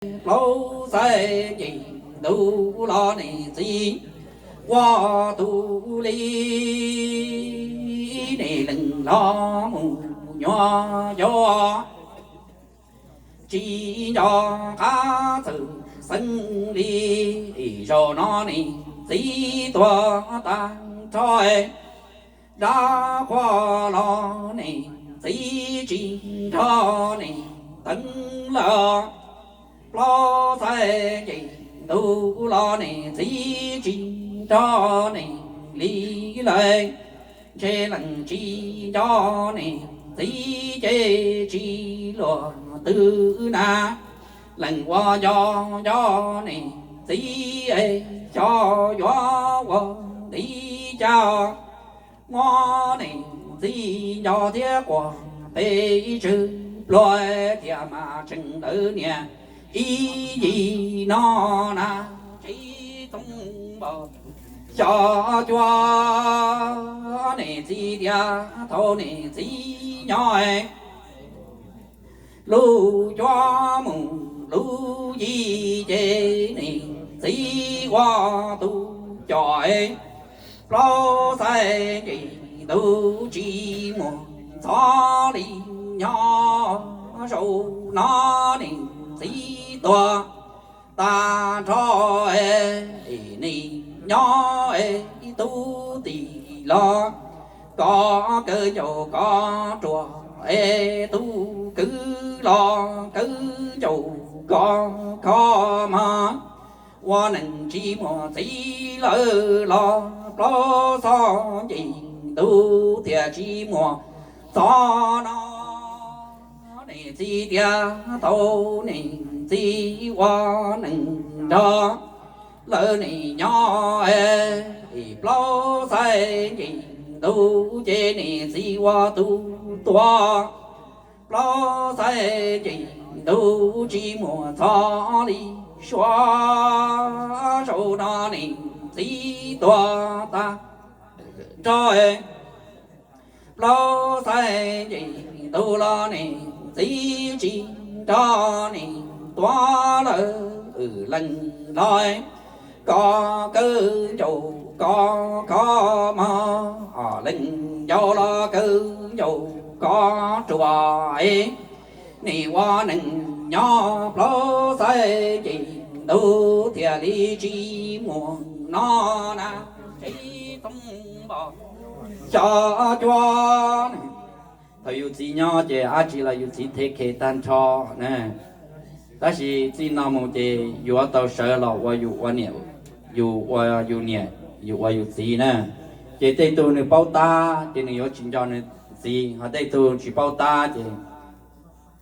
plaub xaiv nce ntuj los niam txiv ua tus li, niam leej los mus nyuam yaus tsis nco qab txawm xeeb li. Zaum no niam txiv tuag tag nrho, dab qhuas los niam txiv tsis nrog niam teev lawm. Plaub xaiv nce ntuj los niam txiv tsis nrog niam li lawm. Ntshe leej tsis nco niam txiv ces tsis luag twg na. Leej uas nco nco niam txiv es xyov yuav ua li cas. Muab niam txiv nco thiab quaj pes tsawg pluag thiaj mas tseem ntawd niam ib yim no na. Tsis txooj npog xyov cuag niam txiv tias thaum niam txiv nyob lub cuab mus lub yig ces niam txiv ua tus coj plaub xaiv nce ntuj tsis muaj ntxhov li nyob. Zaum no niam txiv tuag tag nrho, niam nyob ib tug tij los kov kawg ncaus kov ruam, es tus kwv los kawg ncaus kov kho mog. Ua neej tsis muaj txiv lawm los plaub xaiv nce ntuj thiaj tsis muaj ntxhov no. Niam txiv tias tau niam txiv ua neej nrog lawv niam nyob, plaub xaiv nce ntuj ces niam txiv ua tus tuag. Plaub xaiv nce ntuj tsis muaj ntxhov li suav. Zaum no niam txiv tuag tag nrho, plaub xaiv nce ntuj los niam txiv tsis nrog niam tuag lawm. Leej los kov kawg ncaus kov kho mog, leej yau los kawg ncaus kov ruam, es niam ua neej nyob plaub xaiv nce ntuj thiaj li tsis muaj no na. Tsis txooj npog xyov cuag. Thaum yus txiv nyob ces dab tsi los yus txiv thev khev tag nrho na. Tab sis txij no mus ces yuav tau sawv los ua yus ua niam, yus ua yus niam, yus ua yus txiv na. Ces tej tug nws paub tab ces nws yuav tsis nco nws txiv, ho tej tug tsis paub tab ces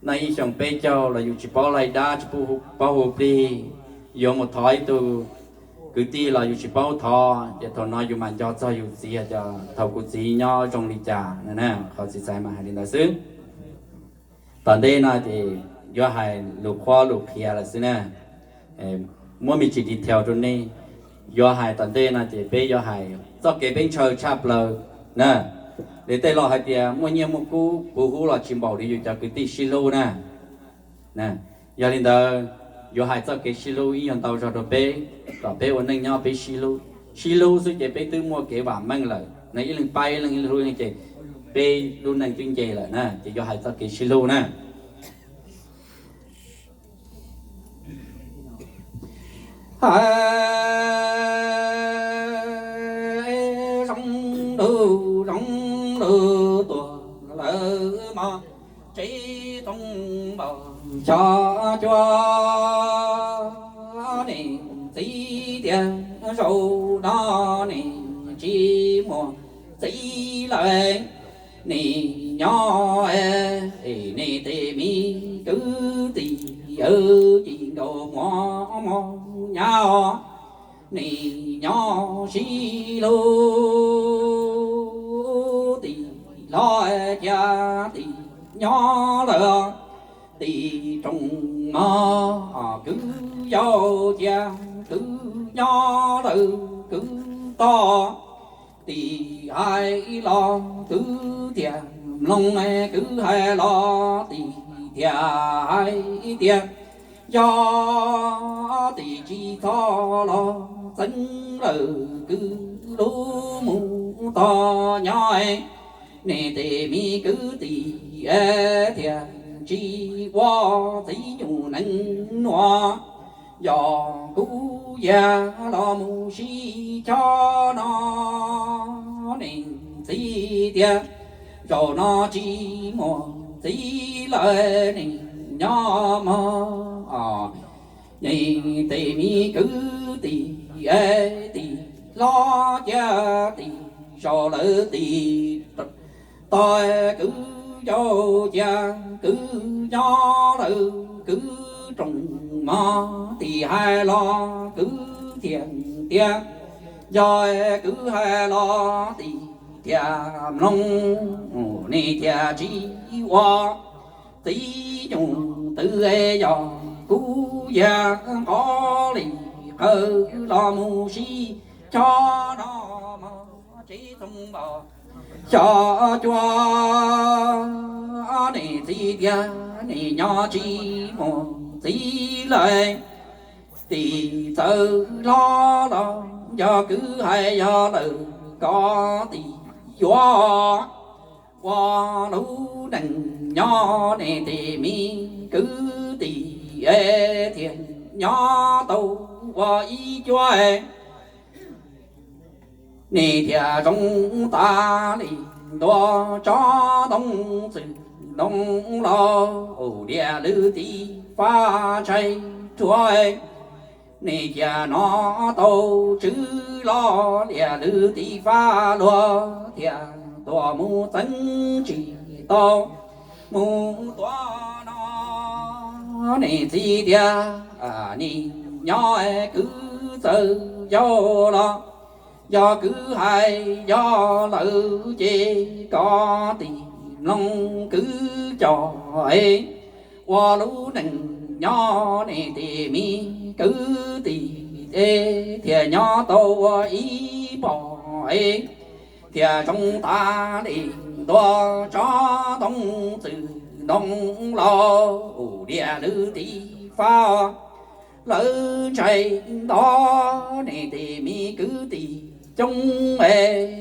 noj ib xyoos peb caug los yus tsis paub laij dab, tsis paub hu plig, yuav mus thov ib tug kwv tij los yus tsis paub thov, ces thaum no yus mam nco txog yus txiv tias thaum kuv txiv nyob zoo li cas na. Qhov txiv xaiv mas hais li ntawd xwb. Tom ntej no ces yuav hais lus qhuab lus qhia lawm xwb na. Muab me ntsis detail rau nej. Yuav hais tom ntej no ces peb yuav hais txoj kev peb ntshaw tshaj plaws na. Li tej laus hais tias muaj nyiaj muaj kub puv hub los tsis npaum li yus cov kwv tij sib hlub na. Yog li ntawd, yuav hais txoj kev sib hlub ib nyuag ntau zog rau peb, kom peb ua neej nyob peb sib hlub. Sib hlub xwb ces peb twb muaj kev vam meej lawm na, ib leeg pab ib leeg, ib leeg hlub ib leeg ces peb lub neej twb nce lawm na. Ces yuav hais txoj kev sib hlub na. Hais zoo lug zoo lug tuag lawm mog, tsis txooj npog xyov cuag. Niam txiv tias zaum no niam tsis muaj txiv lawm, niam nyob es niam tej me kwv tij ci nkaus muaj mob nyab os. Niam nyob sib hlub tim los cia tim nyob lawm, tim rooj mog kwv yau cia kwv nyob lawm kwv toj. Tim hais los kwv thiaj mloog, kwv hais los tim thiaj hais tias Yog tim tsis txhob los txeeb lawm kwv lub mus tog nyob, nej tej me kwv tij thiaj tsis ua txiv nyuj nees nuav. Yog kuv yag los mus sib chob no, nej txiv tias zaum no tsis muaj txiv lawm nej nyob mog. Nej tej me kwv tij, tij hlob cia tij zaum lawm tij tog, kwv yau cia kwv nyob lawm kwv rooj mog. Tij hais los kwv thiaj tias, yog kwv hais los tij thiaj mloog, nej thiaj tsis ua txiv nyuj twm. Yog kuv yag nqov li qawv los mus sib chob no mog, tsis txhob npau xyov cua. Nej txiv tias nej nyob tsis muaj txiv lawm, tij txawm hlob los yog kwv hais yog lawm koj tij yuav ua lub neej nyob. Nej tej me kwv tij thiaj nyob tau ua ib cuab, nej thiaj zoo tas li ntua tsob ntoo txwm ntoo los, ua liaj lwm tiv fab ntshai rua. Nej cia nov tau tswv los liaj lwm tiv fab luag thiaj tuaj mus txeeb tsis tau mus tua no. Nej txiv tias nej nyob kwv txawm yau los yog kwv hais yog lawm ces koj tij mloog kwv cov ua lub neej nyob. Nej tej me kwv tij thiaj nyob tau ua ib pog, thiaj zoo tas li ntua tsob ntoo txwm ntoo los, ua liaj lwm tiv fab lawv ntshai ntog. Nej tej me kwv tij coob,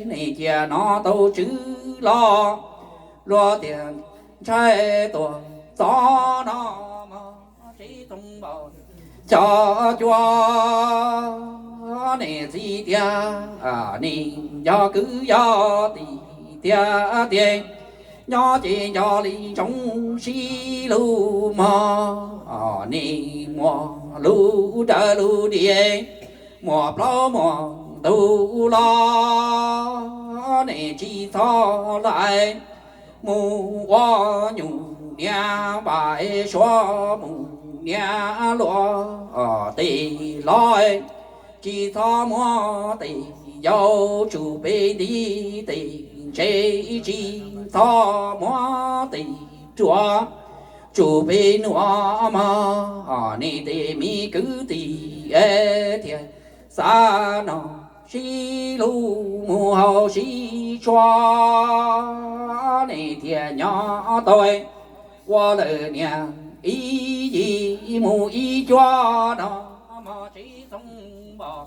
nej cia nov tau tswv los luag thiaj ntshai tuaj txog no mog, tsis txhob npau xyov cua. Nej txiv tias nej yog kwv yog tij thiaj tias, nyob ces nco li ntsoov sib hlub mog. Nej muaj lub dawb lub di, muaj plaub muaj ntug los, nej tsis txhob lam mus ua nyuj niam npaj suav, mus niam luaj tej hlob, tsis txhob muab tej yau tsum peb ntiv tej ntse, tsis txhob muab tej ruam tsum peb nuav mog. Nej tej me kwv tij thiaj xav nov sib hlub mus hauv sib tshuam, nej thiaj nyob tau ua lawm niam ib yim mus ib cuab no mog, tsis txhob npau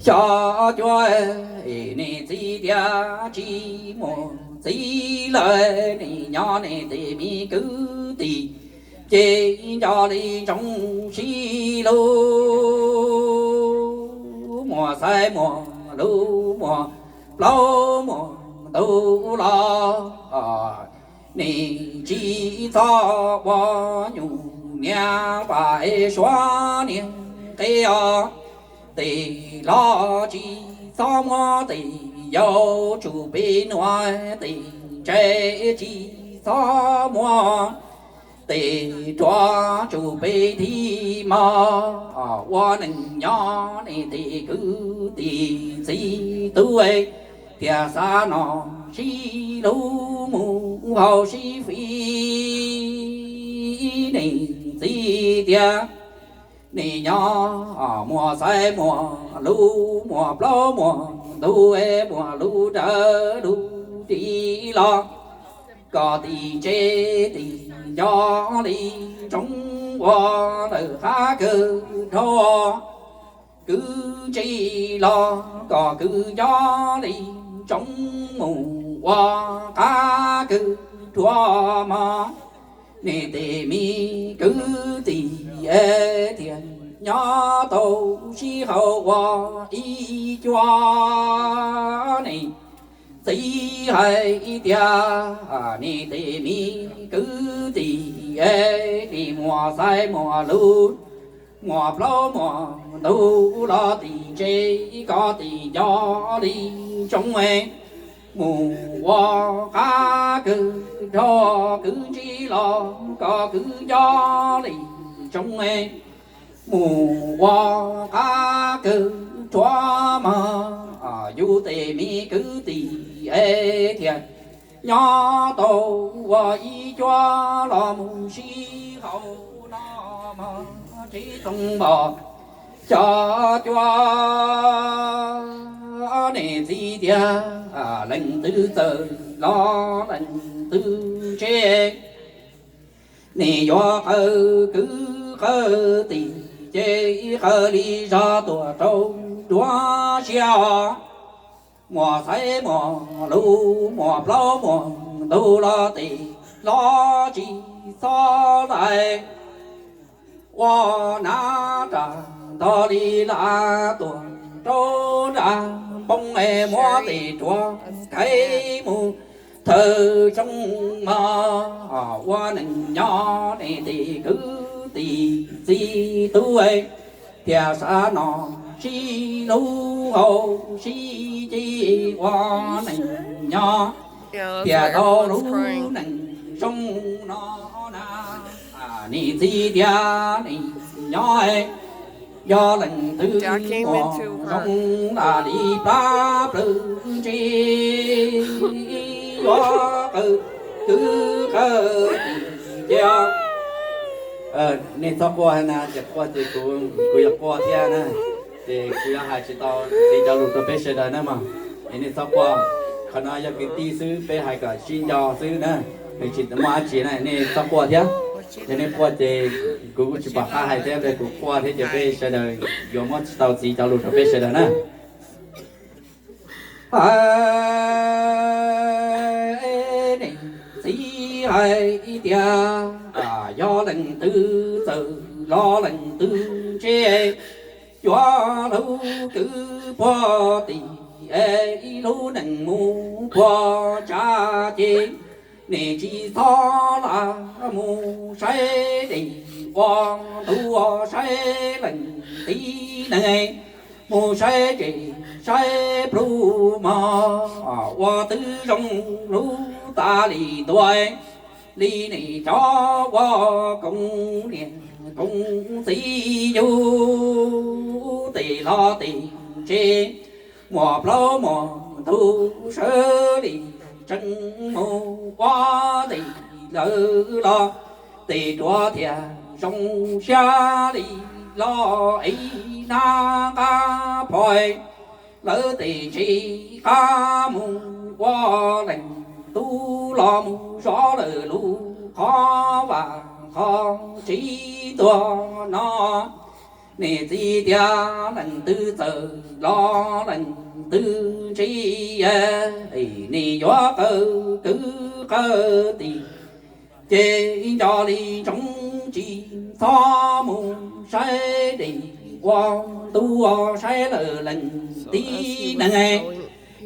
xyov cua. Nej txiv tias tsis muaj txiv lawm, nej nyob nej tej me kwv tij ces nco li ntsoov sib hlub, muaj xaiv muaj lub, muaj plaub muaj ntug los, nej tsis txhob ua nyuj niam npaj suav niag nqi os. Tej hlob tsis txhob muab tej yau tsum peb nuav, tej ntse tsis txhob muab tej ruam tsum peb ntiv mog. Ua neej nyob nej tej kwv tij txiv tub, thiaj xav nov sib hlub mus hauv sib fim. Nej txiv tias nej nyob muaj xaiv muaj lub, muaj plaub muaj ntug, muaj lub dawb lub di los, koj tij ntse tij nco li ntsoov ua lawm qab kawg dhau, kwv ntsej los kom kwv nco li ntsoov mus ua qab kawg dhuav mog. Nej tej me kwv tij es thiaj nyob tau sib haum ua ib cuab. Nej txiv hais tias nej tej me kwv tij es nej muaj xaiv muaj lus, muaj plaub muaj ntug los tim tsev, koj tim nco li ntsoov mus ua qab kawg dhau, kwv ntsej los kom kwv nco li ntsoov mus ua qab kawg dhuav mog. Yus tej me kwv tij es thiaj nyob tau ua ib cuab los mus sib haum no mog. Tsis txhob npau xyov cuab, nej txiv tias leej twg txawm los leej twg ntse. Nej yuav qawm kwv qawm tij ces qawm li zog tuaj rau nruab siab os. Muaj xaiv muaj lus, muaj plaub muaj ntug los tej hlob tsis txhob lais, ua nab ras ntog li lam tuaj rau nram npoo es muab tej ruam khaiv mus thawj xyoo mog. Ua neej nyob nej tej kwv tij txiv tub thiaj xav noj sib hlub haus sib ci, ua neej nyob thiaj tau lub neej zoo no na. Nej txiv tias nej nyob yog leej twg muaj zoo laj li plab plawv ntse, yuav qawm kwv qawm tij ces nej txhob quaj na, ces quaj ces kuv, kuv yuav quaj thiab na. Ces kuv yuav hais tsis tau txiv cov lus rau peb sawv daws na mog. Es nej txhob quaj, qhov no yog kwv tij xwb, peb hais kom sib nco xwb na, nws tsis muaj dab tsi na, nej txhob quaj thiab. Yog nej quaj ces kuv kuj tsis pom qab hais thiab, kuv quaj thiab ces peb sawv daws yuav muab tsis tau txiv cov lus rau peb sawv daws na. Nej txiv hais tias yog leej twg txawm los leej twg ntse, yuav hlub kwv puag tim es ib lub neej mus puag tsav ces nej tsis txhob lam mus saib dej ua ntu, saib leej tib neeg, mus saib tsev saib plhu mog, ua twb zoo hlub tas li ntua li nej cov ua koom niam koom txiv yug tej hlob tej ntse, muaj plaub muaj ntug sawv li tsees mus ua tej lawm los tej ruam thiaj zoo siab li los ib nab nqa phom lawv tej ntse qab mus ua leej tub los mus zov lawm lub qhov vaj qhov tsev tuag no. Nej txiv tias leej twg txawm los leej twg ntse, nej yuav qawm kwv qawm tij ces nco li ntsoov tsis txhob mus saib dej ua ntu, saib lawm leej tib neeg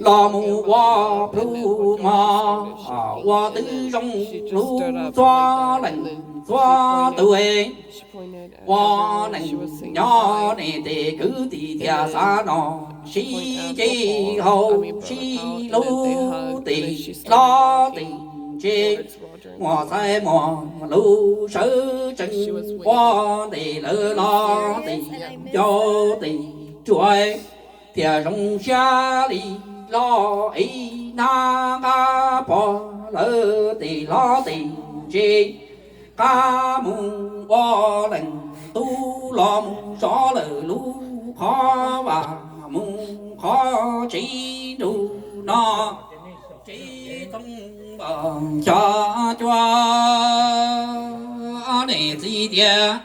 los mus ua plhu mog, ua twb zoo hlub txhua leej txhua tus. Ua neej nyob nej tej kwv tij thiaj xav noj sib ci haus sib hlub tej hlob tej ntse, muaj xaiv muaj lus sawv tsees ua tej lawm los tej ncauj tej ruam thiaj zoo siab li los ib nab nqa phom lawv tej hlob tej ntse qab mus ua leej tub los mus zov lawm lub qhov vaj mus qhov tsev ntuj no. Tsis txhob npau xyov cuab, Niam txiv tias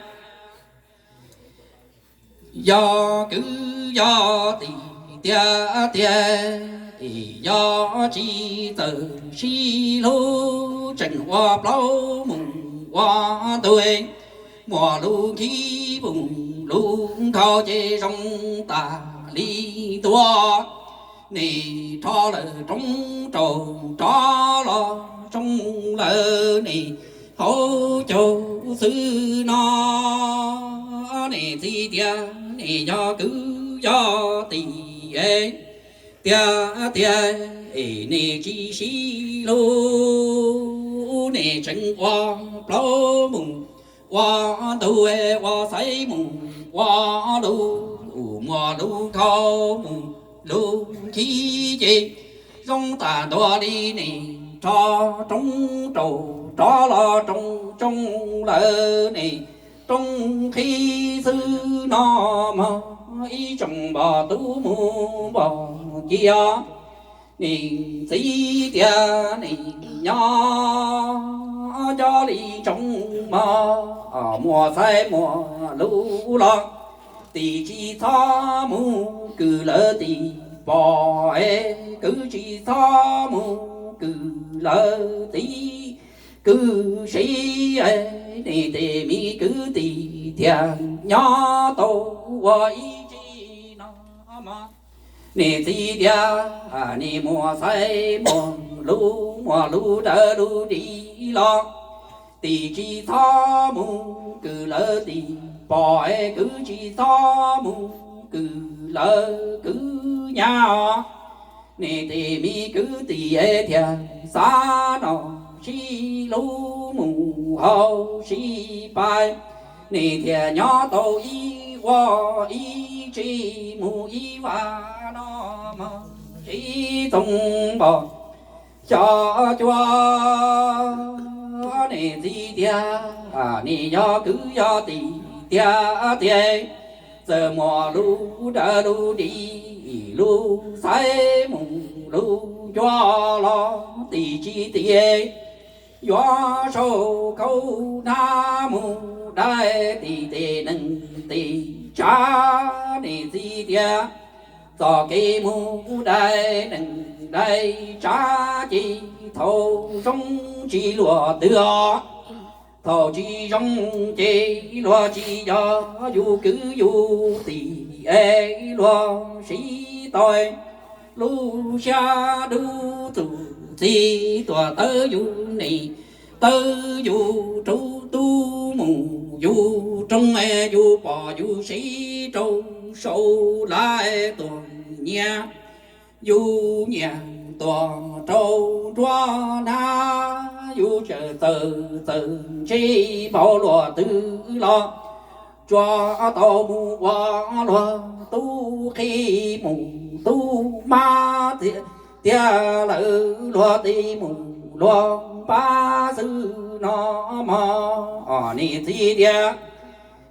yog kwv yog tij tiag tiag, yog tsis txawj sib hlub tseem ua plaub mus ua ntug, muaj lus khib mus lus nkhaus ces zoo tas li ntua. Nim rho lawm roob rau rov los tsoo lawm nim haus caug xwb no. Niam txiv tias nim yog kwv yog tij tiag tiag, es nim tsis sib hlub, nim tseem ua plaub mus ua ntug, ua xaiv mus ua lus, muaj lus nkhaus mus lus khib ces zoo tas ntua li. Nim rho roob rau rov los rau tsoo lawm nim roob qhib xwb no mog. Ib tsoom npog tub mus npog ci os, niam txiv tias nim nyob nco li ntsoov mog, muaj xaiv muaj lus los tim tsis txhob mus kwv lawv tim pom, kwv tsis txhob mus kwv lawv tim kwv siv. Nim tes me kwv tij thiaj nyob tau ua ib tsi no mog. Niam txiv tias nim muaj xaiv muaj lus, muaj lus dawb lus di los tim tsis txhob mus kwv lawv tim pom, kwv tsis txhob mus kwv lawv kwv nyab os. Nim tes me kwv tij thiaj xav no sib hlub mus haus sib pais, nim thiaj nyob tau ib ua ib tsi mus ib vas no mog. Tsis txoov npog xyov cua, niam txiv tias nim yog kwv yog tij tiag tiag, txawm muaj lus dawb lus di, lus xaiv mus lus ncua los tim tsis tim, yuav sau khau hnab mus dai tim tej neeg tej tsav. Niam txiv tias txoj kev mus dai neeg dai tsav ces thaum zoo tsis luag twg os. Thaum tsis zoo ces luag tsis yog yus kwv yus tij es luag sib tau, lub siab dub txuj txi tuaj tawb yus niam tawb yus tub, tub mus yus rooj, yus pom yus sib rau saud lawm tuaj nyiam yus nyiam tuaj rau nruab hnab. Yus tseem txawj txawj ntse npaum luag twg los tsuas tau mus ua luag tub qhe mus tub mab tiag lawm, luag tij mus luag npab xwb no mog. Niam txiv tias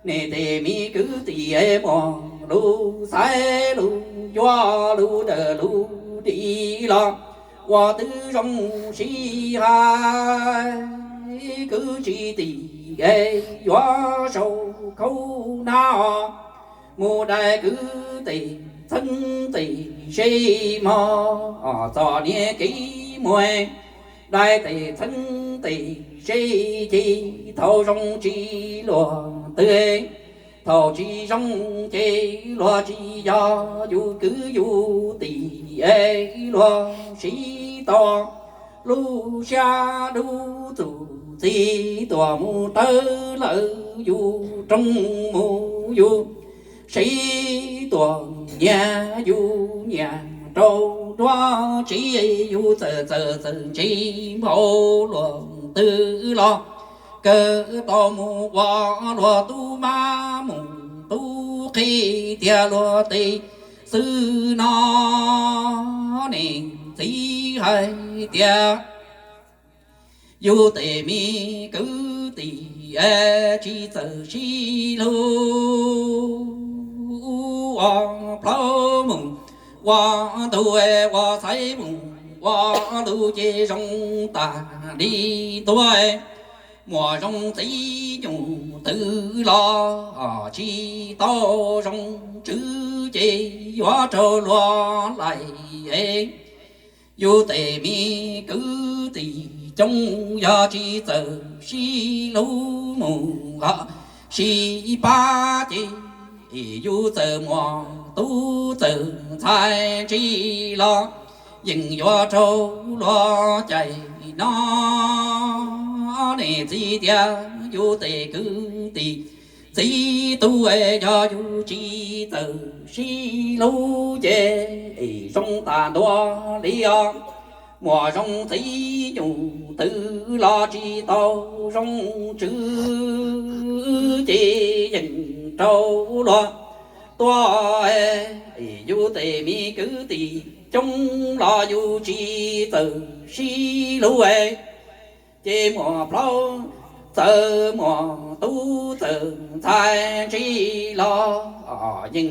nim tes me kwv tij muaj lus xaiv lus ncua, lus dawb lus di los ua twb zoo sib hais. Kwv tsis tij yuav sau khau hnab os, mus dai kwv tej txheeb tej se mog. Txom nyem kev muag, dai tej txheeb tej se ces thaum zoo tsis luag twg, thaum tsis zoo ces luag tsis yog yus kwv yus tij es luag sib tau, lub siab dub txuj txi tuaj mus tawb lawm yus rooj mus yus sib tuaj nyiam yus nyiam rau nruab tsi. Yus txawj txawj txawj ntse npaum luag twg los kawg tau mus ua luag tub mab mus tub qhe tiag luag tij xwb no. Niam txiv hais tias yus tej me kwv tij tsis txawj sib hlub, ua plaub mus ua ntug, ua xaiv mus ua lus ces zoo tas li ntua. Muaj zoo txiv nyuj twg los tsis tau zoo tswv ces yuav raug luag laim. Yus tej me kwv tij coob yog tsis txawj sib hlub mus sib pab ces yus txawm muaj tub txawj ntxhais ntsis los yeej yuav raug luag cais no. Nej txiv tias yus tej kwv tij txiv tub, yog yus tsis txawj sib hlub ces zoo tas ntua li os. Muaj zoo txiv nyuj twg los tsis tau zoo tswv ces yeej raug luag tua. Yus tej me kwv tij coob los yus tsis txawj sib hlub ces muaj plaub txawm muaj tub txawm ntxhais ntsis los yeej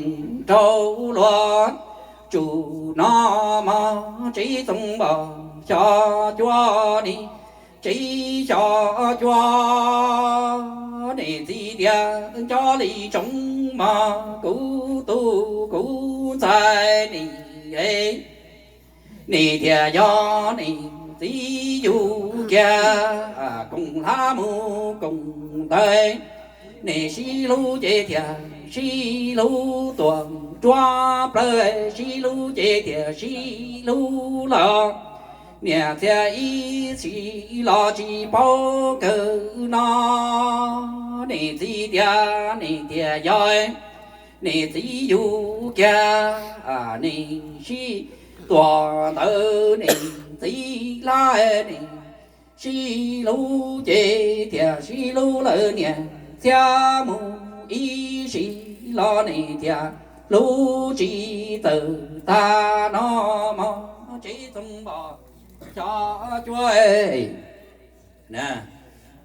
raug luag tsuj no mog. Tsev txoov npog xyov cuab ni, tsev xyov cuab ni, txiv tias nco li tsoov mog kuv tub kuv ntxhais ni. Ni thiaj yog ni txiv yus kiag, koom hlab mus koom ntawv. Ni sib hlub ces thiaj sib hlub tuaj ruab plawv, sib hlub ces thiaj sib hlub lawm. Niam txiv ib txhis los tsis paub kawg no, ni txiv tias ni thiaj yog ni txiv yus kiag. Ni sib tuaj ntawd ni txiv hlab ni sib hlub ces thiaj sib hlub lawm. Niam txiv mus ib sim los ni thiaj hlub tsis txawj tag no mog. Tsev txoov npog xyov cuab.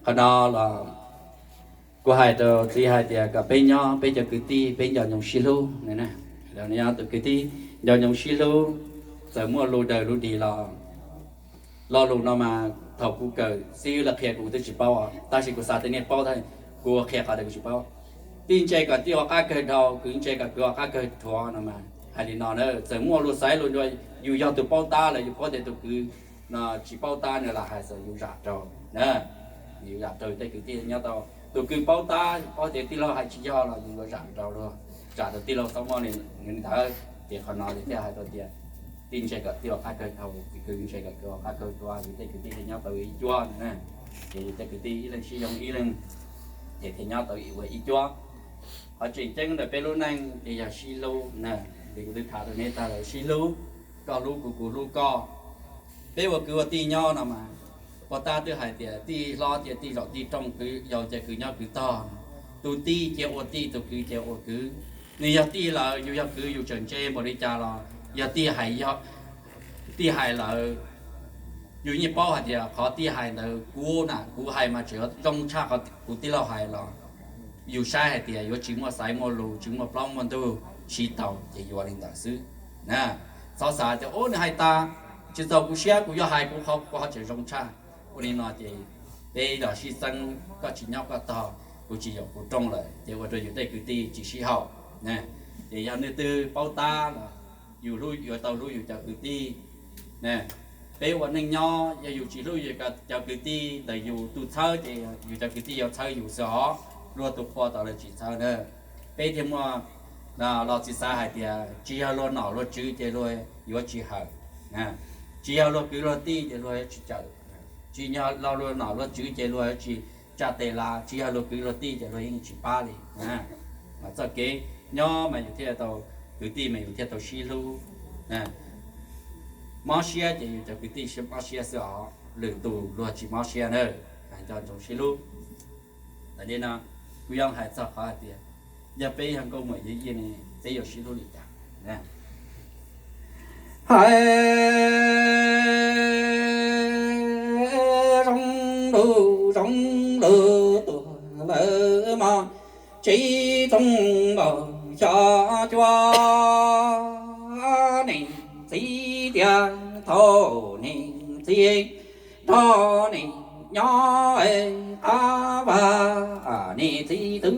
Qhov no los kuv hais rau txiv hais tias kom peb nyob peb cov kwv tij peb nco ntsoov sib hlub. Nyob tus kwv tij nco ntsoov sib hlub, txawm muaj lus daws lus dig los, lo lus no mas thaum kuv kawm xib hwb los qhia kuv twb tsis paub, tab sis kuv xav tias nej paub thiab, kuv qhia qhov tias kuv tsis paub. Tij ntse kom tij ua qab kawg dhau, kwv ntse kom kwv ua qab kawg dhuav no mas hais li no na. Txawm muaj lus xaiv lus nrua, yus yog tus paub tab los yus paub tias tus kwv no tsis paub tab nws los hais xwb yus zam rau na. Yus zam rau yus tej kwv tij nyob tau, tus kwv paub tab paub tias tij laug hais tsis yog los yus yuav zam rau luag, zam rau tij laug txhob muaj li ntawd. Ces qhov no thiaj hais rau tias tij ntse kom tij ua qab kawg dhau, kwv ntse kom kwv ua qab kawg dhuav, yus tej kwv tij thiaj nyob tau ib cuab na. Ces yus tej kwv tij ib leeg sib yoog ib leeg, ces thiaj nyob tau ua ib cuab. Qhov tseem ceeb ntawm peb lub neej ces yog sib hlub na. Li kuv twb tham rau neb tag lawm, sib hlub, koj hlub kuv kuv hlub koj. Peb ua kwv ua tij nyob no mas, puag ta twb hais tias tij hlob cia tij zaum tij rooj, kwv yau cia kwv nyob kwv tog. Tus tij cia ua tij, tus kwv cia ua kwv. Nws yog tij lawm yus yog kwv yus tseem ntse npaum li cas los yog tij hais, tij hais lawm, yus yeej paub hais tias qhov tij hais ntawd kuv na, kuv hais mas tseem zoo tshaj qhov kuv tij laug hais los yus saib hais tias yuav tsis muaj xaiv muaj lus, tsis muaj plaub muaj ntug, sib tau ces yuav li ntawd xwb. Txhob xav tias ub nws hais tas tsis txaus kuv siab, kuv yuav hais kuv qhov, kuv qhov tseem zoo tshaj. Ua li no ces peb los sib txeeb, koj tsis nyob koj tog, kuv tsis zaum kuv rooj lawm ces ua rau yus tej kwv tij tsis sib haum. Ces yog nej twb paub tab los yus hlub, yuav tau hlub yus cov kwv tij. Peb ua neej nyob yog yus tsis hlub yus cov kwv tij, ntawm yus tus txhawb ces yus cov kwv tij yuav txhawb yus xwb os, luag tus qhua tau lawv tsis txhawb na. Peb thiaj muaj los txiv xav hais tias tsis yog luag nom luag tswv ces luag yuav tsis hawm. Tsis yog luag kwv luag tij ces luag yuav tsis cawm. Tsis yog luag nom luag tswv ces luag yuav tsis tsa tes las, tsis yog luag kwv luag tij ces luag yeej tsis pab li. Mas txoj kev nyob mas yus thiaj tau, kwv tij mas yus thiaj tau sib hlub. Mob siab ces yus cov kwv tij mob siab xwb os, lwm tus luag tsis mob siab na. Nco ntsoov sib hlub. Tam sim no kuv yuav hais txog qhov hais tias yog peb yog nkauj muam yawm yij ne, peb yuav sib hlub li cas? Hais zoo lus zoo lus tuag lawm mog, tsev txoov npog xyov cuab. Niam txiv tias thaum niam txiv nrog niam nyob qab vaj, niam txiv twb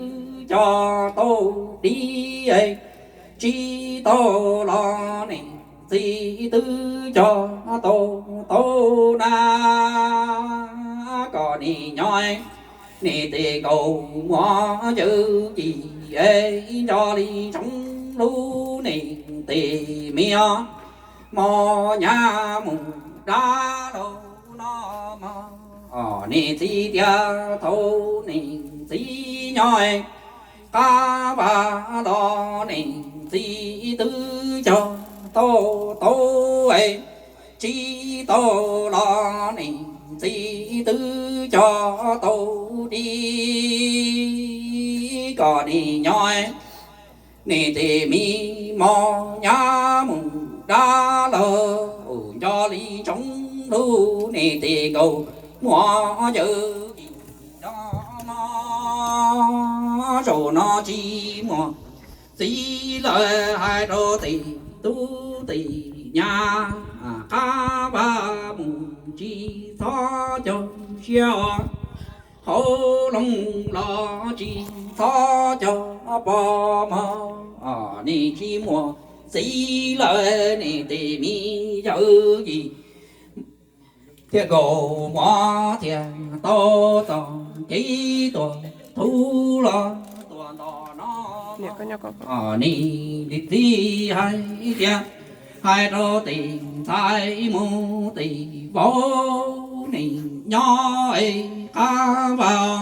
coj tau dib, tsis tau los niam txiv twb coj tau tau na. Koj niam nyob niam tes nkaus muaj yawg yim, nco li ntsoov hlub niam tes me os. Mos nyab mus dab laug no mog, niam txiv tias thaum niam txiv nyob qab vaj los niam txiv twb coj tau tau, tsis tau los niam txiv twb coj tau dib. Koj niam nyob niam tes me, mos nyab mus dab laug, nco li ntsoov hlub niam tes nkaus muaj yawg yim no mog. Zaum no tsis muaj txiv lawm, hais rau tes tub tes nyab, qab vaj mus tsis txhob cog siab, hauv loog los tsis txhob cog pov mog. Niam tsis muaj txiv lawm, niam tes me yawg yim thiab nkaus muab thiaj tau txoj kev tuaj thub los tuaj nto no. Niam txiv hais tias, hais rau tes ntxhais mus tes vauv, niam nyob qab vaj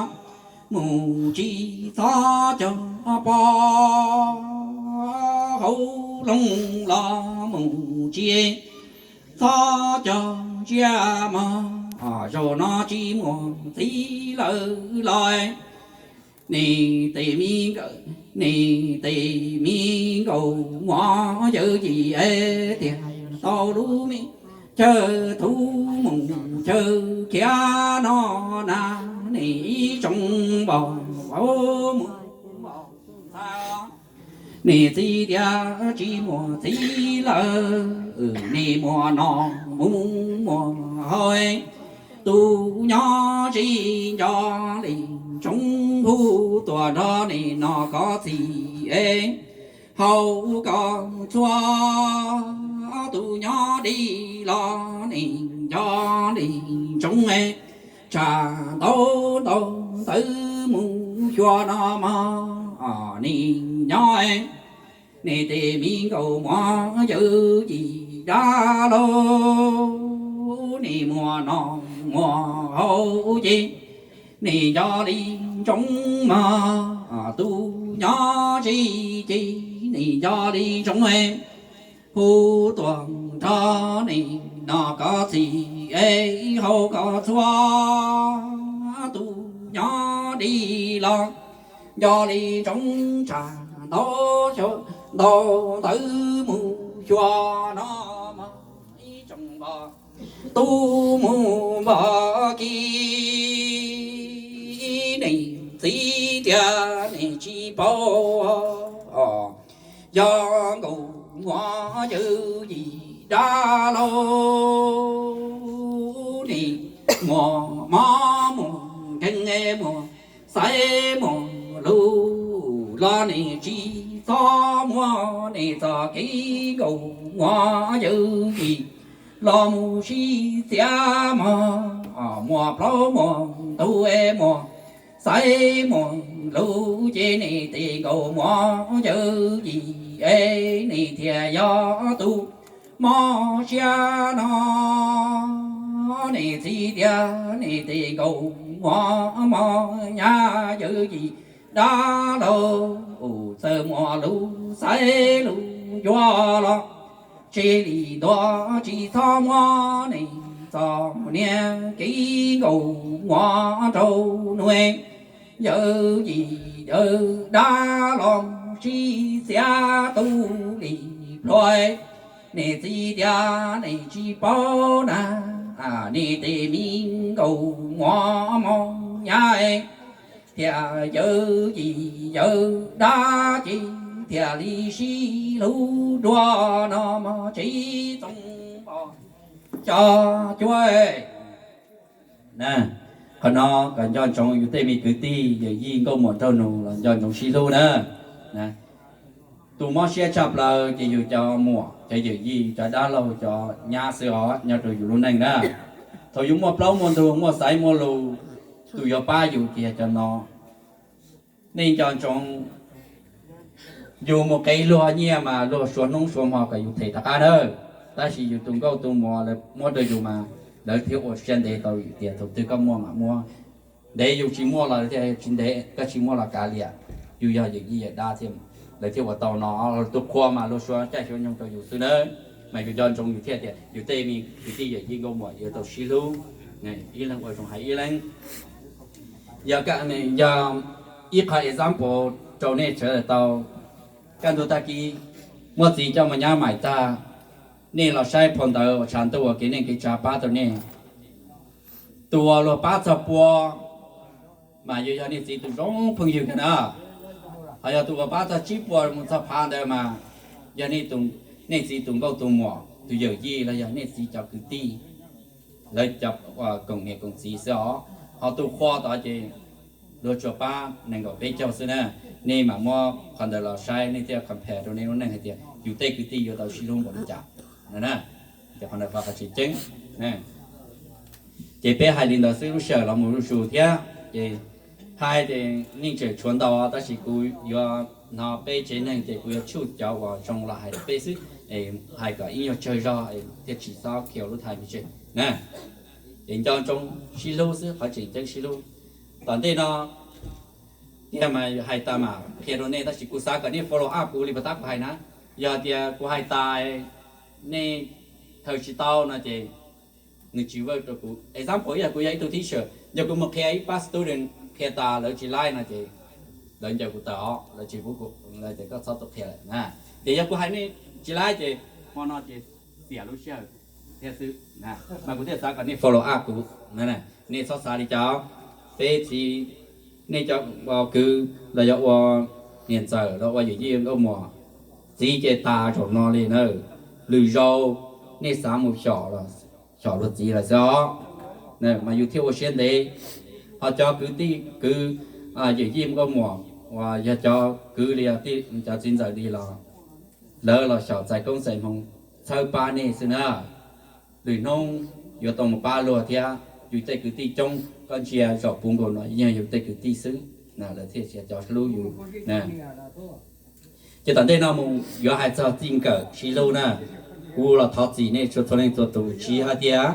mus tsis txhob cog pov, hauv loog los mus tsis txhob cog siab mog. Zaum no tsis muaj txiv lawm los, niam tes me, niam tes me nkaus muaj yawg yim thiaj tau lub me chaw thub mus chaw khiav no na. Niam ib tsoom npog vauv mus ntxhais, niam txiv tias tsis muaj txiv lawm, niam muaj nom mus muaj haus, tus nyob tsis nco li ntsoov, hu tuaj nrog niam noj koj txiv es haus koj txhua, tus nyob dib los niam nco li ntsoov, tshaj ntau ntau ntawd mus xyuas no mog. Niam nyob niam tes me nkaus muaj yawg yim dab laug, niam muaj nom muaj haus ces niam nco li ntsoov mog, tus nyob tsis ces niam nco li ntsoov, hu tuaj nrog niam noj koj txiv es haus koj txhua, tus nyob dib los nco li ntsoov, tshaj ntau ntau ntawd mus xyuas no mog. Ib tsoom npog tub mus npog kiag, niam txiv tias niam tsis paub, yog nkaus muaj yawg yim dab laug, niam muaj mob muaj nkeeg muaj xaiv muaj lus los niam tsis txhob muab niam txoj kev nkaus muaj yawg yim los mus sib txiav mog. Muaj plaub muaj ntug es muaj xaiv muaj lus ces niam tes nkaus muaj yawg yim es niam thiaj yog tus mob siab no. Niam txiv tias niam tes nkaus muaj mob nyab yawg yim dab laug, txawm muaj lus xaiv lus ncua los tsis li ntuas, tsis txhob muab niam txoj niag kev nkaus muaj rau nws. Yawg yim yawg dab los sib txiav tu li plhuav, niam txiv tias niam tsis paub na, niam tes me nkaus muaj mob nyab thiab yawg yim yawg dab ces thiaj li sib hlub dua no mog. Tsis txoos npog cov cuab na. Qhov no kom nco ntsoov yus tej me kwv tij yawm yij nkauj muam nraug nus los nco ntsoov sib hlub na. Tus mob siab tshaj plaws ces yus cov muam cov yawm yij cov dab laug cov nyab xwb os nyob rau yus lub neej na. Thaum yus muaj plaub muaj ntug muaj xaiv muaj lus, tus yuav pab yus ces yog cov no. Nej nco ntsoov, yus mus qev luag nyiaj mas luag suav hnub suav hmo kom yus them rov qab nawb. Tab sis yus tus nkauj tus muam lawv muab rau yus mas lawv thiaj ua siab ntev tau tias thaum twg koj muaj mam muab. Ntev yus tsis muaj los lawv thiaj tsis ntev, koj tsis muaj los kav liam. Yus yog yawm yij yawm dab thiab, lawv thiaj ua tau no. Tus qhua mas luag suav caij suav nyoog rau yus xwb nawb. Mas yus nco ntsoov yus thiaj tias yus tej me kwv tij yawm yij nkauj muam yuav tau sib hlub, ib leeg ua zoo hais ib leeg. Yog, yog ib qho example rau nej sawv daws tau. Kaj ntug tag kis muaj txiv coj mus nyab maim tag, nej los saib phau ntawv uas tshav ntuj uas kev neej kev tsav pab tau nej. Tus uas luag pab txog pua mas yuav yog nej txiv tus zoo phooj ywg kawg na. Ho yog tus uas pab txog tsib puas mus txog phav ntawd mas yog nej txiv tus nkauj tus muam tus yawm yij los yog nej txiv cov kwv tij, lawv cov koom niam koom txiv xwb os. Ho tus qhua tod ces luag tsuas pab nees nkaum peb caug xwb na. Nej mam muab qhov ntawd los saib nej thiaj compare rau nej lub neej hais tias yus tej kwv tij yuav tau sib hlub npaum li cas. Ces qhov ntawd qhov tseem ceeb. Ces peb hais li ntawd xwb, lub sij hawm los mus zuj zus thiab ces hais ces neeg tseem tshuav ntau, tab sis kuv yuav hnov peb tsev neeg ces kuv yuav tshuj cov uas zoo los hais rau peb xwb, hais kom ib nyuag tsawg zog thiaj tsis txhob khiav lub thai me tseg na. Ces nco ntsoov sib hlub xwb, qhov tseem ceeb sib hlub. Tom ntej no tiag mas hais tas mam qhia rau nej, tab sis kuv xav kom nej follow up kuv li puas tab kuv hais na. Yog tias kuv hais tas nej khaws tsis tau no ces nws tsis work rau kuv. Example ib yam kuv yog ib tug teacher, yog kuv mus qhia ib pab student qhia tas lawv tsis laib no ces lawv ncaws kuv tawm os, lawv tsis pub kuv, lawv tias koj txhob tuaj qhia lawm na. Ces yog kuv hais nej tsis laib ces hmo no ces xiam lub sij hawm thiab xwb. Mas kuv thiaj xav kom nej follow up kuv. Nej txhob xav li cas, peb txiv, nej cov kwv los yog ua niam ntxawm los ua yawm yij nkauj muam, txiv ces tas zaum no li na. Lwm zaus nej xav mus xyom los xyom luag txiv lawm xwb os. Mas yus thiaj ua siab ntev. Ho cov kwv tij kwv yawm yij nkauj muam uas yog cov kwv li cov txiv ntxawm li los lawv los xyaum txais koob txais hmoo txhawb pab nej xwb na. Lwm hnub yuav tau mus pab luag thiab. Yus tej kwv tij coob, koj ntsia zaum puv nkaus no yeej yog yus tej kwv tij xwb, lawv thiaj tsis cov hlub yus. Ces tom ntej no mus yuav hais txog txij nkawm sib hlub na. Kuv los thov txim nej txhua txhua leej txhua tus, tsis hais tias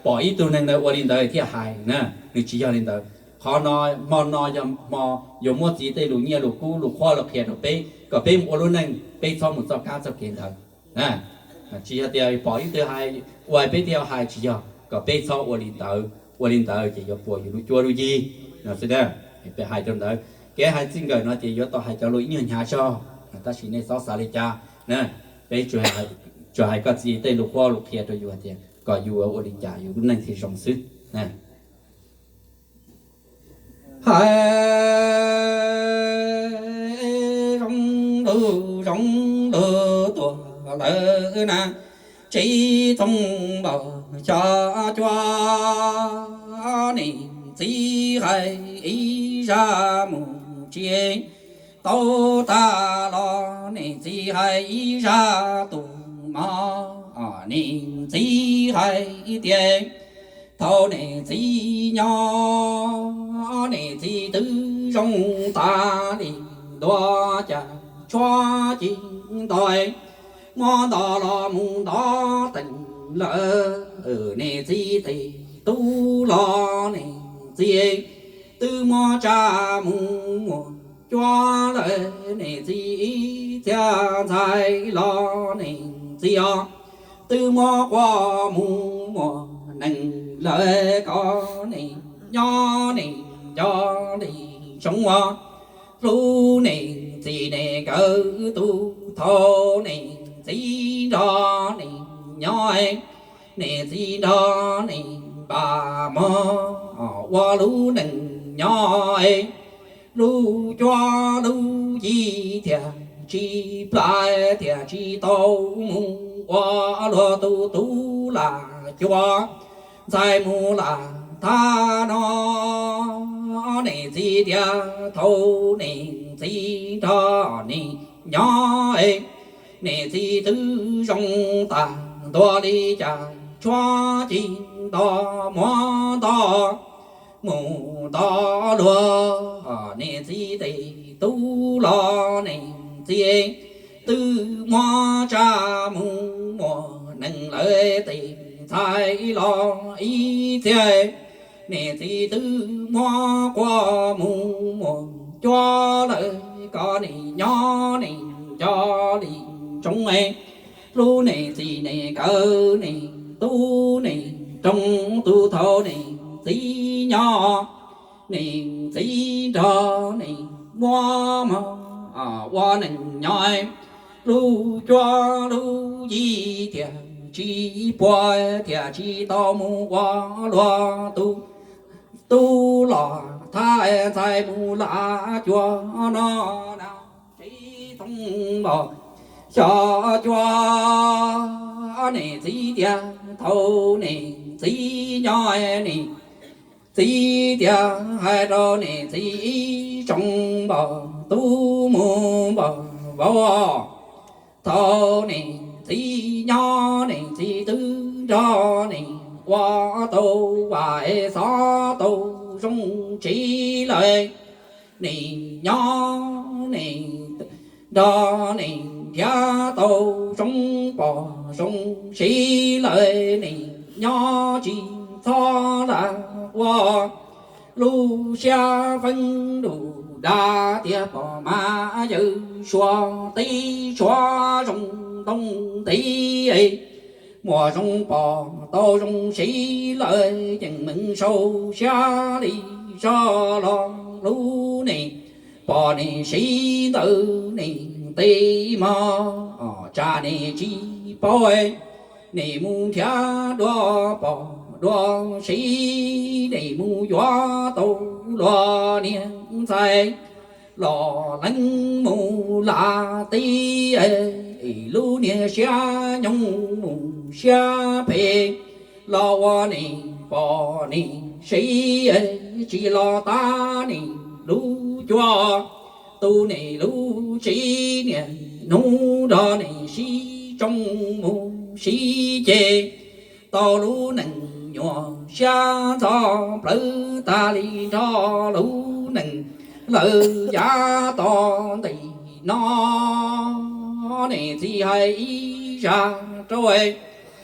pom ib tug neeg ntawd ua li ntawd thiaj hais na, nws tsis yog li ntawd. Qhov no, hmo no yog hmo yuav muab txiv tej lus nyiaj lus kub lus qhuab los qhia rau peb kom peb mus ua lub neej, peb txhob mus txoj kab txoj kev ntawd. Tsis yog tias pom ib tug hais ua peb thiaj hais, tsis yog, kom peb txhob ua li ntawd, ua li ntawd ces yuav puas yus lub cuab lub yig no xwb. Peb hais rau ntawd, kev hais txij nkawm no ces yuav tau hais cov lus ib nyuag hnyav zog, tab sis nej txhob xav li cas. Peb tsuas hais koj txiv tej lus qhuab lus qhia rau yus hais tias kom yus ua li cas yus lub neej thiaj zoo xwb. Hais zoo lug zoo lug tuag lawm na, tsis txoog npaum xyov cua. Niam txiv hais ib zaj mus tsis tau tag los niam txiv hais ib zaj tus mov. Niam txiv hais tias thaum niam txiv nyob, niam txiv twb zoo tas li ntua, cas tshuav ci ntoi, muab nto los mus nto teem lawm. Niam txiv tes tub los niam txiv twb muab tsa mus muag cuab lawm. Niam txiv ib txhia ntxhais los niam txiv os, twb muab quaj mus muag nees lawm. Kom niam nyob niam nco niam zoo os, hlub niam txiv niam nkawd tus thaum niam txiv nrog niam nyob, niam txiv nrog niam npam mog ua lub neej nyob. Lub cuab lub yig thiaj tsis plab thiaj tsis tau mus ua luag tus tub lam cuab, ntxhais mus lam Thaum no niam txiv tias thaum niam txiv nrog niam nyob, niam txiv twb zoo tag ntua li cas tshuav ci nto muab nto mus nto luag. Niam txiv tes tub los niam txiv twb muab tsa mus muag nees lawm tes ntxhais los ib txhia. Niam txiv twb muab quaj mus muag cuab lawm kom niam nyob niam nco li ntsoov. Hlub niam txiv niam kawm niam tub niam roog tub thaum niam txiv nyob, niam txiv nrog niam muab mov ua neej nyob. Lub cuab lub yig tiam tsis puas tiam tsis tau mus ua luag tub, tub los thab ntxhais mus lam cuab no na. Tsis tau npaum xyov cuab. Niam txiv tias thaum niam txiv nyob, niam txiv tias hais rau niam txiv ib tsoom npaum tub mus npaum vauv. Thaum niam txiv nyob niam txiv twb nrog niam ua tau vam xov tau zoo tsis lawm. Niam nyob niam nrog niam nrhiav tau zoo pom zoo siv lawm, niam nyob tsis txhob lam ua lub siab feeb lus dag tias pom mas yawg suav tib suav zoo ntoo ntxiv. Muaj zoo pom tau zoo siv lawm, yeej meem sau siab li zog los hlub niam, pom niam siv ntawm niam tes mog, tsam niam tsis paub. Niam mus nrhiav dua pom dua siv, niam mus yuav tau luag niag ntxhais los lees mus lam tib, lub niag siab nyoog mus siab phem los ua niam pom niam siv, tsis los tab niam lub cuab, tu niam lub txiv, niam hnub nrog niam sib tsoo mus sib ceg, tau lub neej nyuam siab ntxhov plawv tas li nrog lub neej lawm yav tom ntej no. Niam txiv hais ib zaj rau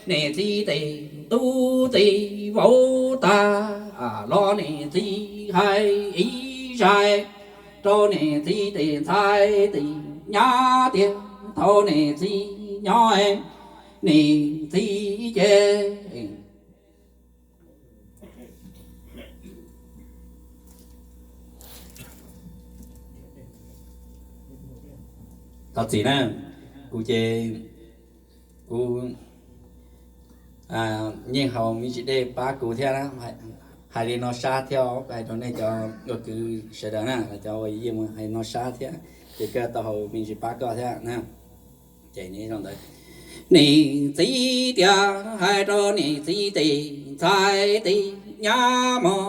niam txiv tes tub tes vauv tag los niam txiv hais ib zaj rau niam txiv tes ntxhais tes nyab tias thaum niam txiv nyob niam txiv ces thov txim na, kuv ces kuv yeej haus me ntsis dej pab kuv thiab, hais li no sab thiab, hais rau nej cov ua kwv sawv daws na, cov ua yeej mus hais no sab thiab, ces koj tau haus me ntsis pab koj thiab na. Ces zoo ntawd, niam txiv tias hais rau niam txiv tes ntxhais tes nyab mog,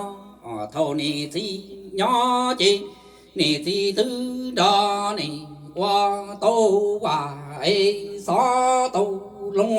thaum niam txiv nyob ces niam txiv twb nrog niam ua tau vam es xov tau loo